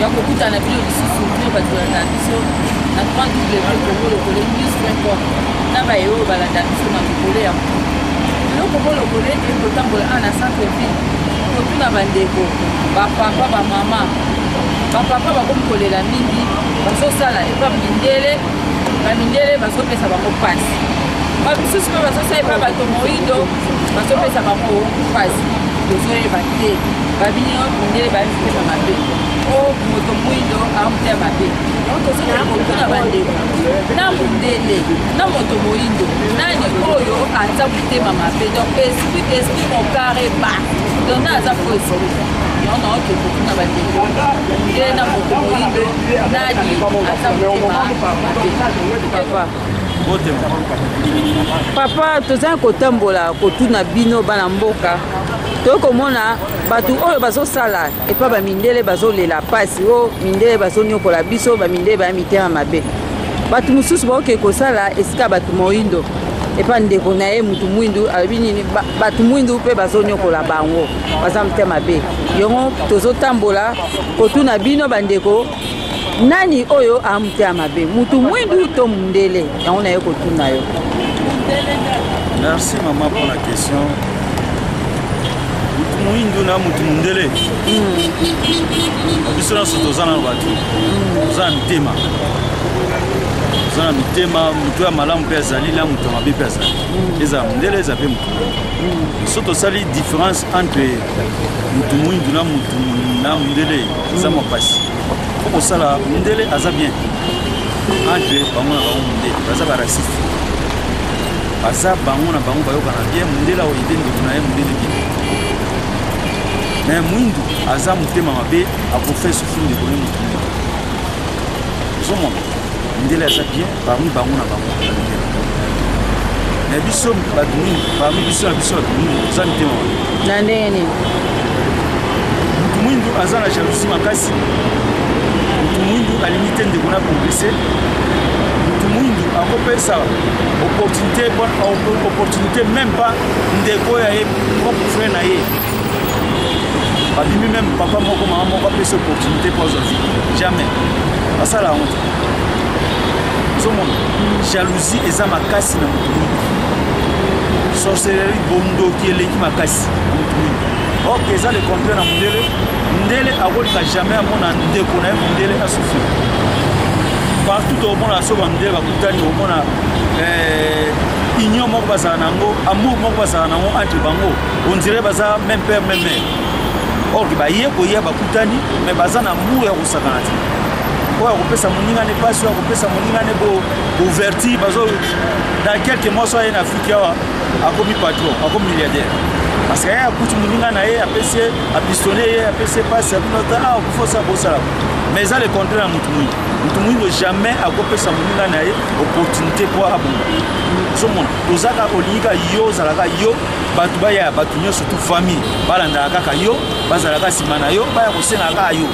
Ya kokutana bino lisusu, bino bato bolanda biso na www.congolokole.news.com na baye oyo balanda biso na lokole ya mpo. Lelo Congo Lokole eye kotambola awa na centre ville kotuna bandeko, bapapa, bamama. Bapapa bakomi kolela mingi, bazosala epa mindele, bamindele bazopesa bango mpasi. Bamisusu mpe bazosala epa bato moindo, bazopesa bango mpasi. Tozoyeba te babino mindele bayi motema mabe o moto mwindo amotema mabe. Donc tozokende kotuna bandeko, na mondele na moto moindo, nani oyo aza motema mabe? Donc esprit esprit mokare ba donc na aza fo esprit. Yango naoke kotuna bandeko, mondele na moto moindo, nani aza motema mabe? Papa, papa, tozali kotambola kotuna bino bana mboka, toyei komona bato oyo bazosala epa bamindele bazolela mpasi o mindele bazonyokola biso, bamindele baya mitema mabe. Bato mosusu baoke kosala esika bato moindo, epa ndeko na ye mutu mwindu, alobi nini? Bato mwindu mpe bazonyokola bango, baza motema mabe. Yango tozotambola kotuna bino bandeko, nani oyo amotema mabe, mutu mwindu to mundele? Yango naye kotuna yo. Merci mama pour la question. Mutu moyindu na mutu mundele, biso nyonso toza na bato, toza na mitema, toza na mitema. Motu ya malamu mpe azali na moto ya mabe mpe azali, ezala mondele, eza mpe motu mwindu. So tosali différence entre motu mwindu na motu na mondele, eza mwa mpasi. Fo kosala mondele aza bien entre bango na bango. Mondele baza baraciste, baza bango na bango bayokana bien. Mondele aoyede ndeko na ye mondele bien, mais mwindu aza motema mabe, akofe souffrir ndeko ne motu mwindu. Ozomona mondele aza bien parmi bango na bango bandele, mais biso bato mwindu, parmi biso na biso bato mwindu, toza mitema mabe. Na ndenge nini? Motu mwindu aza na jalousie makasi. Motu mwindu alingi te ndeko na progresse. Motu mwindu akopesa opportunité, opportunité même pas ndeko ya ye propre frère na ye, babimi même papa moko, mama moko, apesi opportunité mpo azwa vie, jamais asala yango te. Ozomona jalousie eza makasi na motu mwindu, sorcellerie, bondoki eleki makasi na motu mwindu. Ok, eza le contraire na mondele. Mondele akolika jamais amona ndeko na ye mondele asouffrir. Partout tokomona so bamindele bakutani, okomona union moko bazala na yango, amour moko bazala na yango entre bango, on dirait baza même père, même mère. Or baye koya bakutani, mais baza na amour ya kosakana te. Oyo akopesa moninga ne pasi, oyo akopesa moninga ne ouverture, bazo dans quelques mois so aye na Afrique awa, akomi patron, akomi milliardaire, parce que ye akuti moninga na ye, apesi ye, apistonne ye, apesi ye pasi, abino ta ah okufa osala bosala. Mais eza le contraire na motu mwindu. Motu mwindu jamais akopesa moninga na ye opportunité mpo abonga. Ozomona tozaka olingi kaka yo ozalaka yo, bato baya, bato nyonso tu famille balandaka kaka yo, bazalaka nsima na yo, baya kosengaka kaka yo.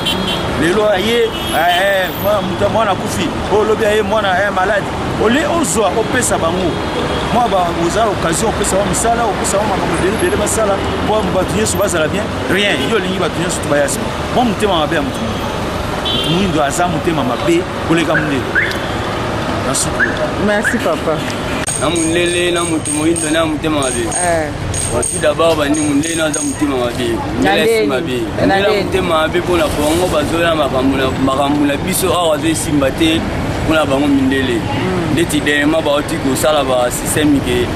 Lelo aye moto mwana akufi, oyo olobi aye mwana malade, olie ozwa opesa bango mwa oza occasion, opesa bango misala, opesa bango makambo ebele ebele basala mpo bato nyonso bazala bien. Rien, yo olingi bato nyonso tu baya nsima. Mwa motema mabe ya motu mwindo, aza motema mabe koleka mondele na suku. Merci papa. Na mundele na motu moyindo na motema mabe. Tout d'abord, bandi mundele na aza motema mabe, mundele asi mabe, mundele motema mabe mpona Kongo. Bazoya makambo na biso awa azoesimba te mpona bango mindele. Ndeti dernièrement bauti kosala basystème ke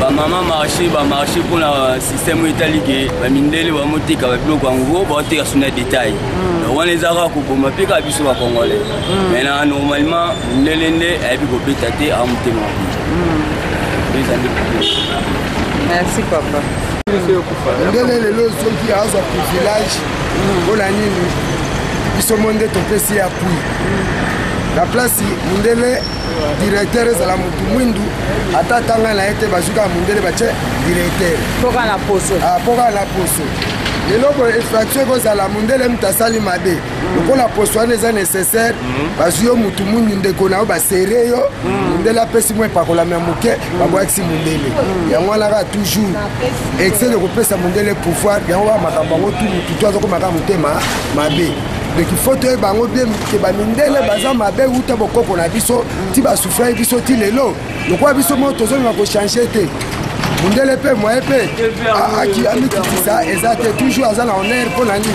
bamama marché, bamarché mpona système oyo etali ke bamindele bamoteka babiloko yango, baoteka suna détail. Donc wana eza kaka koboma mpe kaka biso bacongolais. Maintenant, normalement mondele nde ayebi kobeta te, aa motema mabe, eza nde problème. Merci papa. Ndele lelo soki azwa privilège, mpona nini biso mo nde topesi ye appui na place mundele? Directeur ezala motu mwindu, ata tanga na ye te, bazwi kaka mundele batie directeur. Mpoka na poso. Mpo kaka na poso. Lelo boye infraction ekozala mundele moto asali mabe, lokola poso wana eza nécessaire, bazwi yo mutu mwindu ndeko na yo, basere yo mundele, apesi mwa epakolami ya moke, babwakisi mundele. Yango wana kaka toujours excès de kopesa mundele pouvoir, yango kaka makambo yango tu mutu tu azokomaka motema mabe. Donc il faut toyeba yango bien ke bamindele baza mabe wuta bokoko na biso ti basufraki biso ti lelo. Lokola biso moko tozolinga kochange te, mundele mpe moye mpe amikitisa eza te, toujours aza na honneur. Mpo na nini?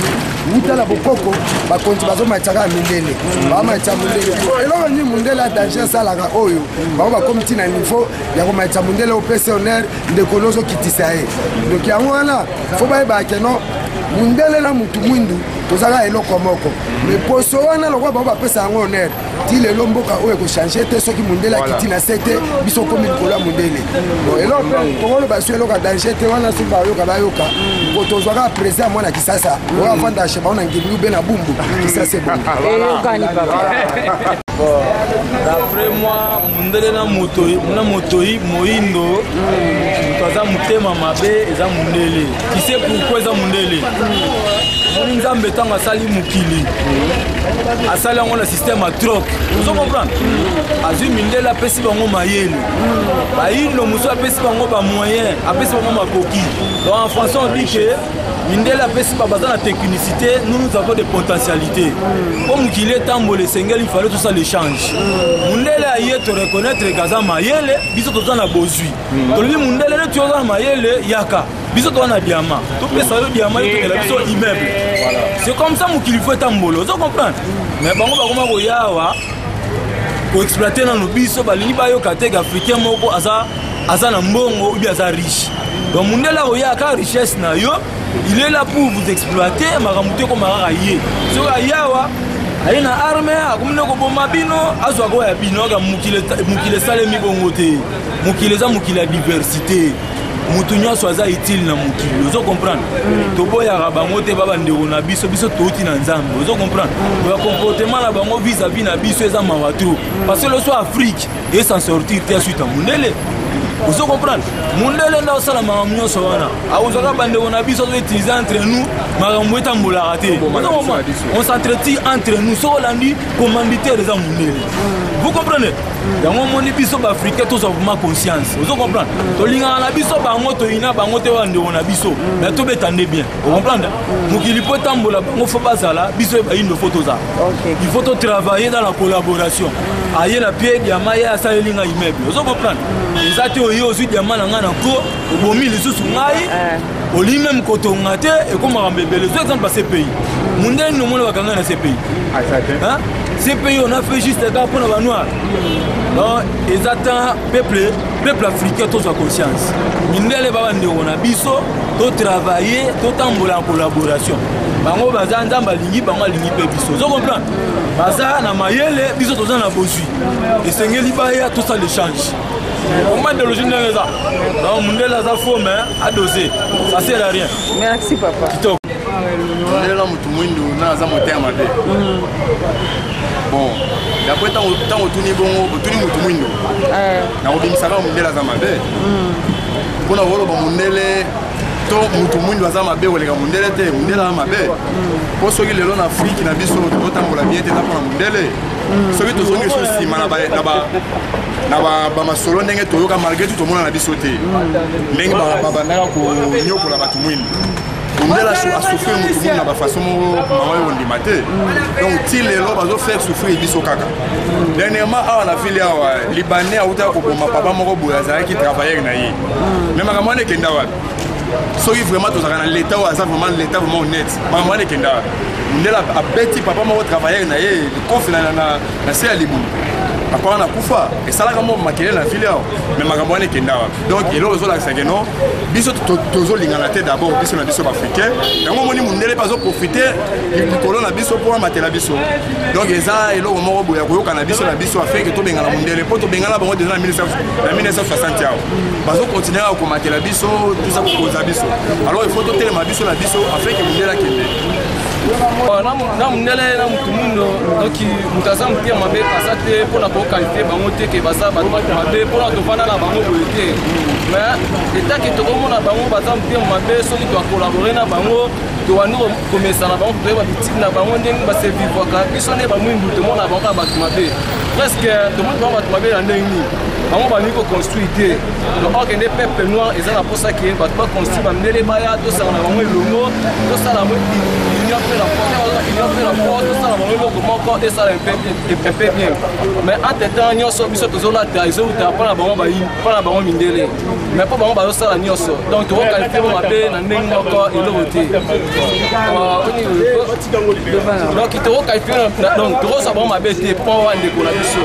Wuta na bokoko, bakonzi bazomatisa kaka mindele, bamatisa mundele. Eloko nini mundele ya danger asalaka oyo bango bakomi ntina niveau ya komatisa mundele, opesi honneur ndeko nozokitisa ye? Donc yango wana fo bayebaka ke non, mundele na mutu mwindu tozalaka eloko moko. Mais poso wana, lokola bango bapesa yango honneur ti lelo, mboka oyo ekochange te soki mundele akiti na se te, biso komi likolo ya mundele. Bon, eloko mpe tokoloba so eloko ya danger te wana, soki bayoka, bayoka ko tozwaka président mwana Kisasa oyo avanda chez bango na Ngimbi ube na Bumbu. Kisasa ebongi. Eyokani, papa. Bon, d'après moi, mundele na moto na motoi moyindo, moto aza motema mabe eza mundele. Tu sais pourquoi eza mundele? Moni, Nzambe ntango asali mokili, asali yango na système ya troc. Ozo comprendre? Azwi mindele, apesi bango mayele, bayindo mosusu apesi bango bamoyen, apesi bango makoki. Donc en français on dit que mindele apesi baza na technicité, nous, nous avons des potentialités. Mpo mokili etambola, esengeli fale tosala échange. Mundele aye, toreconnaître ke aza mayele, biso toza na bozwi. Tolobi mundele neti oza na mayele, yaka, biso toza na diamant, topesa yo diamant, yo tokela biso immeuble. C'est comme ça mokili fo etambola. Ozo comprendre? Mais bango bakoma koya awa koexploite nano biso. Balingi bayoka te ke Africain moko aza na mbongo ou bien aza riche. Donc mundele akoya kaka richesse na yo, il est là pour vous exploiter. Makambo te ekoma kaka ye. Soki ayawa, aye na arme, akomi nde koboma bino, azwaka oyo ya bino. Kaka mokili esalemi bongo te. Mokili eza mokili ya diversité, motu nyonso aza utile na mokili. Ozo comprendre? Toboyaka bango te, ba bandeko na biso, biso touti na Nzambe. Ozo comprendre? Ya comportement na bango vis-à-vis na biso eza mawa trop, parce que loso Afrique s'en sortir te suite ya mundele. Ozo comprendre? Mundele nde osala makambo nyonso wana, akozwaka bandeko na biso, azoutilize entre nous, makambo etambolaka te. On s'entretient entre nous. Soki olandi, commanditaire eza mundele. Vous comprenez? Yango omoni, biso baafricain tozwa vraiment conscience. Ozo comprendre? Tolingaka na biso bango, toyina bango te, bandeko na biso, mais tobeta nde bien. Ocomprendre? Mokili mpo etambola, bango fo bazala, biso bayindo fo tozala. Il faut totravailler dans la collaboration. Aye na pie diamant, ye asaleli ngai immeuble. Ozo comprendre? Eza te oye ozwi diamant na ngai na ko obomi lisusu ngai, olingi meme kotonga te, ekomaka mbebele. Zo exemple ya CPI, mundele nini omona bakanga na CPI? CPI, on a fait juste kaka mpona banoir. Donc eza temps peuple africain tozwa conscience. Mindele ba bandeko na biso, totravaille, totambola en collaboration. Bango baza, Nzambe alingi bango, alingi mpe biso. Ozo comprendre? Baza na mayele, biso toza na bozwi. Esengeli baya, tosala échange. Oma idéologie ndenge eza. Donc mundele aza faux, mais adosé, ça sert à rien. Merci, papa. Kitoko. Mundele na motu mwindu na aza motema mabe. Bon, d'après ntango otuni bongo, otuni motu mwindu, nakobimisaka mundele aza mabe. Mpona koloba mundele to motu mwindu aza mabe koleka mundele te, mundele aza mabe. Mpo soki lelo na Afrike na biso tozotambola bien te, eza mpona mundele. Soki tozongi lisusu nsima na bamasolo ndenge toyoka, malgré tout tomona na biso te ndenge babandaka konyokola bato mwindu, mundele asouffrir motu mwindu na bafaçon moko mama oyo ondima te. Donc ti lelo bazofaire souffrir biso kaka. Dernièrement awa na ville awa, Libanais autaka koboma papa moko boye azalaki travailleur na ye. Mais makambo wana ekenda wapi? Soki vraiment tozalaka na l'état oyo aza vraiment l'état vraiment honnête, makambo wana ekenda wapi? Mundele abeti papa moko travailleur na ye likofi na se ya libumu, papa wana akufa. Esalaka mo makelele na ville awa, mais makambo wana ekenda wapi? Donc eloko ezolakisa ke non, biso tozolingana te d'abord, biso na biso baafricain. Yango omoni mundele mpe azoprofite likolo na biso mpo amatela biso. Donc eza eloko moko boye ya koyoka na biso na biso afin ke tobengana mundele, mpo tobengana bango deja na 1960 awa, bazokontinue kaka komatela biso, tusa kokonza biso. Alors il faut totelema biso na biso afin ke mundele akende. Na mundele na mutu mwindo, donc moto aza motema mabe aza te. Mpona koqualifie bango te ke baza bato mabe, mpona tovanda na bango boye te. Mais etake tokomona bango baza motema mabe, soki toakolabore na bango, tobandi komesana bango, toyeba bitike na bango ndenge basevivwaka. Biso nde bamwindu tomona bango kaka bato mabe presque. Tomoni bango bato mabe na ndenge nini? Bango balingi koconstruire te. Donc or nde peuple noir eza na mposa ke bato baconstruire, bamindele baya, tosala na bango elongo, tosala yango. Union fait la force, union fait la force, tosala bango eloko moko esala un peu bien. Mais entre temps nyonso biso tozolata ezowuta mpo na bango bayi, mpo na bango mindele. Mais mpo bango bazosala nyonso. Donc tokoqualifie bango mabe na ndenge moko eloko te. Donc tokoqualifie, donc tokozwa bango mabe te mpo bango bandeko na biso.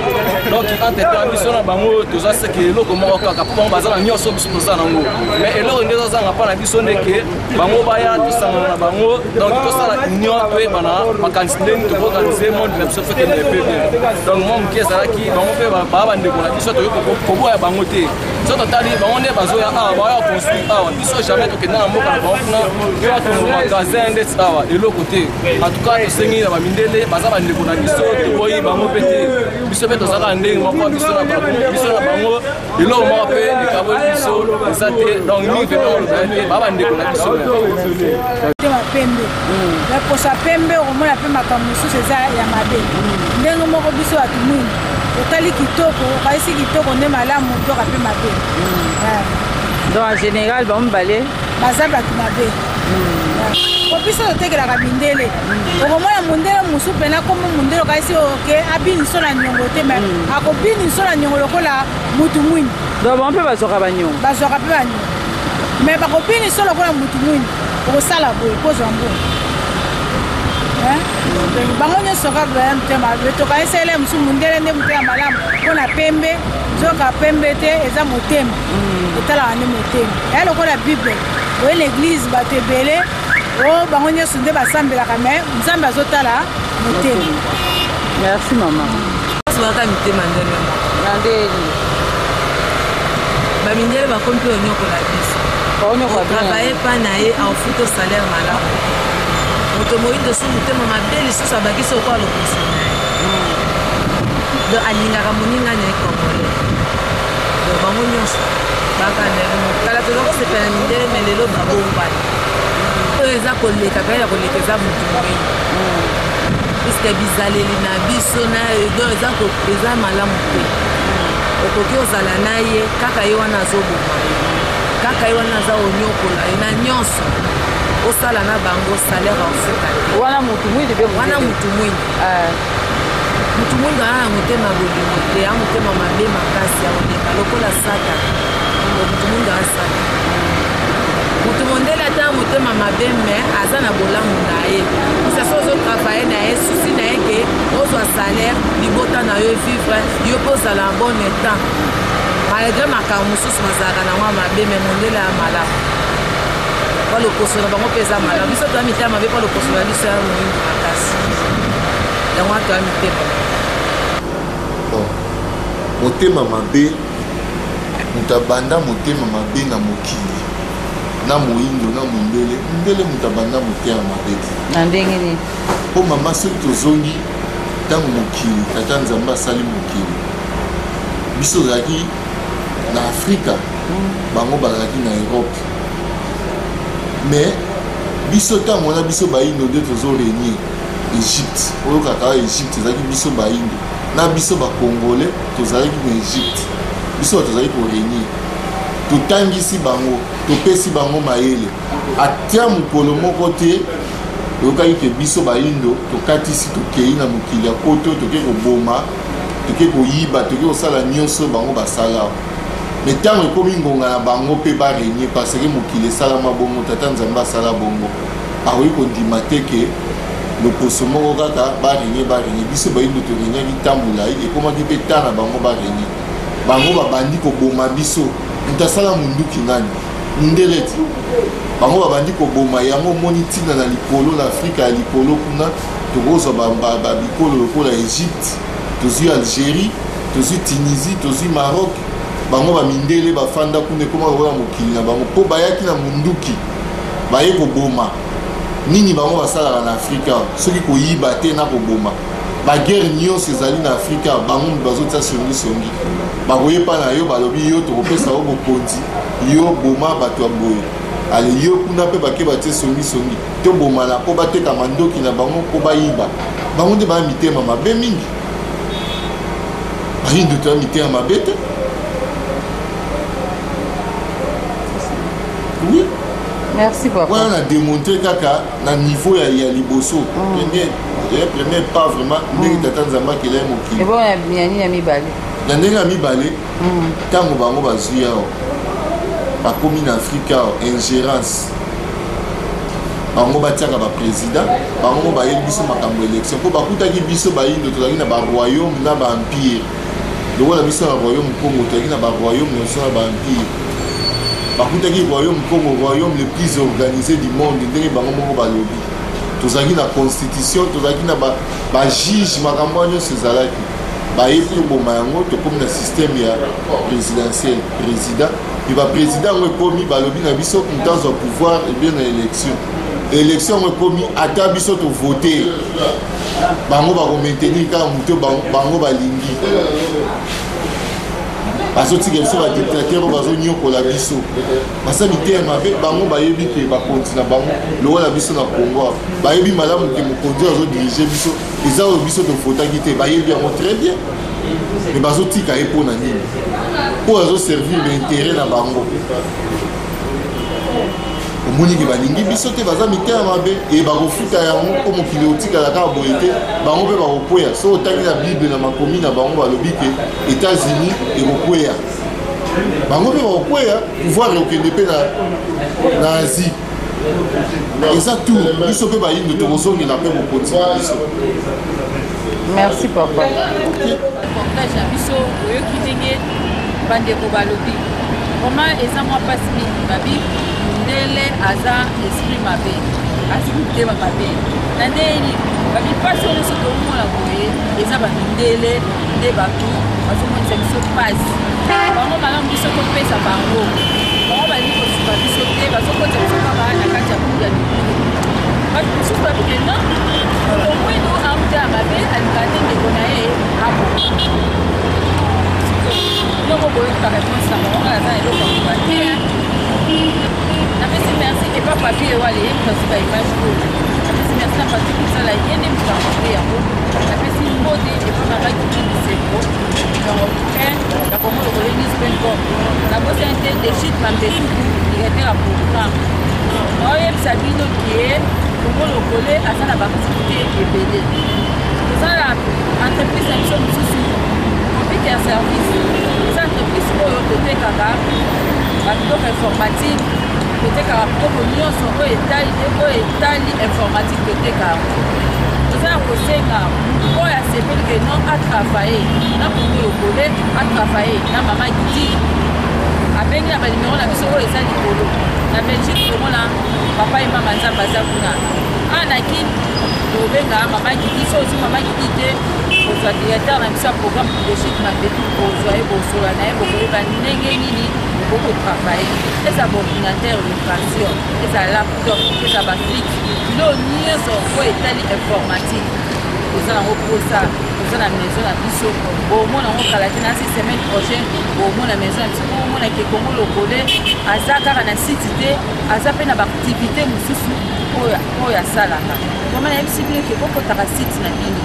Donc entre temps biso na bango toza seke eloko moko kaka mpo bango baza na nyonso biso toza nango. Mais eloko nde ezozanga mpo na biso nde ke bango baya tosangana na bango, donc tosala union toyebana makanisi ndenge tokoorganize monde na biso tokende mpe bien. Donc mwa moke ezalaki bango mpe baa bandeko na biso, tokoki koboya bango te. So totali bango nde bazoya awa, baya construire awa, biso jamais tokenda na mboka na bango kuna mpe batongo magasin ndeti awa eloko te. En tout cas tosengi na bamindele, baza bandeko na biso, toboyi bango mpe te. Biso mpe tozalaka ndenge moko, biso na bango eloko moko mpe ekaboli biso eza te. Donc mingi mpe oloba te, baa bandeko na biso. Motema pembe, mais poso ya pembe okomona mpe makambo mosusu eza ya mabe. Ndenge moko biso bato mwindu, otali kitoko, okayisi kitoko nde malamu, otoka mpe mabe. Donc en général bango mibale baza bato mabe. Po biso totekelaka mindele, okomona mondele mosusu mpena kombo mondele, okayisi oke abini so na niongo te, mais akobini so na niongo lokola mutu mwindu. Donc bango mpe bazwaka baniongo? Bazwaka mpe baniongo, mais bakobini so lokola mutu mwindu, okosala boye kozwa mbongo. Bango nyonso kaka baya motema mabe. Tokanisele mosusu mondele nde motema malamu mpona pembe, nzoka pembe te, eza motema etalaka nde motema. Eya lokola Bible, oye na église bato ebele o bango nyonso nde basambelaka, mais Nzambe azotala motema. Merci mama. Bazwaka mitema ndenge moko. Na ndeni? Bamindele bakomi mpe onyokola biso. Otravaille pa na ye, aofuta salaire malamu. Moto moyindo su motema mabe lisusu, abakisi okoa lokoso na ye. Donc alingaka moninga na ye congolais. Donc bango nyonso baka ndenge moko. Kala toza kosepela na mindele, mais lelo babongwani. Oyo eza koleka mpe ya koleka eza motu moyindo, puisque bizaleli na biso na donc eza malamu te. Okoki ozala na ye kaka, ye wana azoboma ye kaka, ye wana aza onyokola ye na nyonso. Osala na bango, salaire aofuta te. Wana motu mwindu mpe? Wana motu mwindu. Motu mwindu aza na motema bolingo te, ya motema mabe makasi ya koleka lokola Satana. Motu mwindu aza Satana. Motu mondele ata ya motema mabe, mais aza na bolamu na ye. Bisa so ozotravaille na ye, souci na ye ke ozwa salaire, libota na yo vivre, yo mpe ozala en bon état malgré makambo mosusu bazalaka nango ya mabe. Mais mondele ya malamu mpo lokoso na bango mpe eza malamu. Biso toya mitema mabe mpo lokoso na biso ya moyindu makasi, yango wana toya mitema. Bon, motema mabe, moto abanda motema mabe na mokili na moyindo na mondele. Mondele moto abanda motema mabe te. Na ndenge nini? Mpo mama, soki tozongi ntango mokili, tata Nzambe asali mokili, biso ozalaki na Afrika, bango bazalaki na Europe. Mais biso ntango wana, biso bayindo nde tozorégner Egypte. Oyokaka awa, Egypte ezalaki biso bayindo na biso bacongolais tozalaki na Egypte. Biso bato tozalaki korégner, totangisi bango, topesi bango mayele. Atia mokolo moko te oyokaki ke biso bayindo tokatisi, tokei na mokili ya poto, toke koboma, toke koyiba, toke kosala nyonso bango basala. Mais ntango ekomi ngonga na bango mpe barégner, parce que mokili esalama bongo, tata Nzambe asala bongo, akoki kondima te ke loposo moko kaka barégner. Barégner, biso bayindo torégnaki ntango molai, ekomaki mpe ta na bango barégner. Bango babandi koboma biso. Moto asala munduki nani? Mindele ti. Bango babandi koboma yango. Omoni ntina na likolo na Afrika ya likolo kuna, tokozwa babikolo lokola Egypte, tozwi Algérie, tozwi Tunisie, tozwi Maroc. Bango bamindele bafanda kuna, ekoma lokola mokili na bango, mpo bayaki na munduki, baye koboma. Nini bango basalaka na Afrika soki koyiba te na koboma? Baguerre nyonso ezali na Afrika, bango bazotia songisongi. Bakoyepa na yo, balobi yo tokopesa yo bokonzi, yo boma bato ya boye. Ale yo kuna mpe bake batie songisongi, tobomana mpo bateka mandoki na bango mpo bayiba. Bango nde baya mitema mabe mingi. Bayindo toya mitema mabe te. Oui. Merci papa. Wana na démontrer kaka na niveau ya, ya liboso mm. premier, eh, premier pas vraiment ndenge mm. tata Nzambe akela ye mokili. Ebongo ya nini ya mibale? Na ndenge ya mibale ntango mm. bango bazwi awa bakomi na Afrika awa ingérence bango batiaka baprésident bango mo bayeli biso makambo élection mpo bakutaki biso bayindo tozalaki na baroyaume na baempire lokola biso na royaume congo tozalaki na baroyaume na biso na baempire bakutaki royaume congo royaume le plus organisé du monde ndenge bango moko balobi tozalaki na constitution tozalaki na bajuge makambo wana nyonso ezalaki baye toboma yango tokomi na système ya présidentiel président me baprésident yango ekomi balobi na biso moto azwa pouvoir ebie na élection élection yango ekomi ata biso tovote bango bakomaintenir kaka moto bango balingi bazotika biso badictateur oyo bazonyokola biso baza miteya mabe bango bayebi ke bakonzi na bango lokola biso na congo bayebi malamu ke mokonzi oyo azodirige biso eza oyo biso tofotaki te bayebi yango très bien me bazotika ye mpo na nini mpo azoservir bainteret na bango omoni ke balingi biso te baza mitema mabe e bakofuta yango mpo mokili otikala kaka boye te bango mpe bakokweya soki otangi na bible na makomi na bango balobi ke états-unis ekokweya bango mpe bakokweya pouvoir ekokende mpe na, na asie eza tour biso mpe bayindo tokozongela mpe bokonzi na biso merci papa reportage na biso oyoki ndenge bandeko balobi vraiment eza mwa mpasi mingi babi mundele aza esprit mabe aza motema mabe na ndenge nini babi mpasi oyo nyonso tomona boye eza bamindele nde bato bazomonisa biso mpasi bango malamu biso topesa bango bango balingi kosuka biso te bazokotisa biso kaka na kati ya buku ya libulu bato mosusu babike non moto mwindo amuta ya mabe alingaka te ndeko na ye abonga biloko boyoki ba réponse na bango nga naza na eloko ya koloba te napesi merci epa papi ewale ye moto azwi ba image oyo napesi merci na papi kosala ye nde moto amonte yango napesi mbote epa mama kiki bisengo donc ya kongo lokole news com nabosani te dechite mambesuku directeur ya programme naoyebisa bino ke kongo lokole aza na baactivité ebele toza na entreprise na biso mosusu computer service eza entreprise oyo totekaka babiloko informatique totekaka biloko nyonso oyo etali oyo etali informatique totekaka yango toza ya kosenga motu oyo asepeli ke non atravaille na kongo lokole atravaille na mama gidi abengi na banimero na biso oyo eza likolo na belgique tomona papa ye mama nzambe aza kuna awa na kin tobenga mama gidi so ozwi mama gidi te kozwa directeur na biso ya programme leadership mabetu kozwa ye bosola na ye bokoyeba ndenge nini okoki kotravaille eza baordinateur location eza laptop eza bafixe biloko nyonso oyo etali informatique toza nango mposa toza na maison na biso bomona yango kala te nasi semaine prochaine bomona maison na biso bomona ke kongo lokole aza kaka na site te aza mpe na baactivité mosusu oyo asalaka vraiment nayebisi bino ke bokotaka site na bino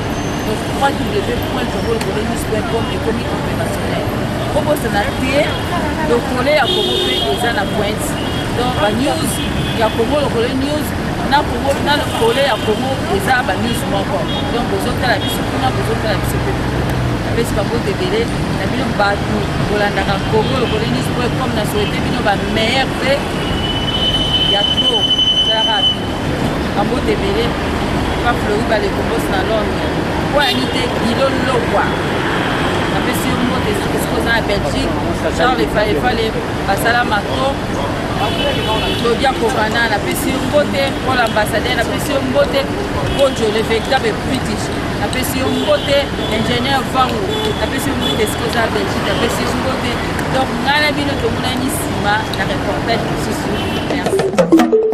donc www.congolocolonews.com ekomi opérationnel bobosana te lokole ya kongo mpe eza na pointe donc banews ya kongo lokole news na kongo na lokole ya kongo eza banews moko donc bozotala biso kuna bozotala biso mpe napesi bambote ebele na bino bato bolandaka kongo lokole news com na souhaite bino bameilleur mpe ya trop talaka bino bambote ebele pa flori balekobos na londres mpo yani te gilo lokwa napesi yo mbote esika oza na belgique charles efalefale basala mato claudia kokana napesi yo mbote paul ambassadeur napesi yo mbote kojo le véritable british napesi yo mbote ingénieur vango napesi yo mbote esika oza na belgique napesi yo mbote donc ngai na bino tomonani nsima na reportage mosusu merci.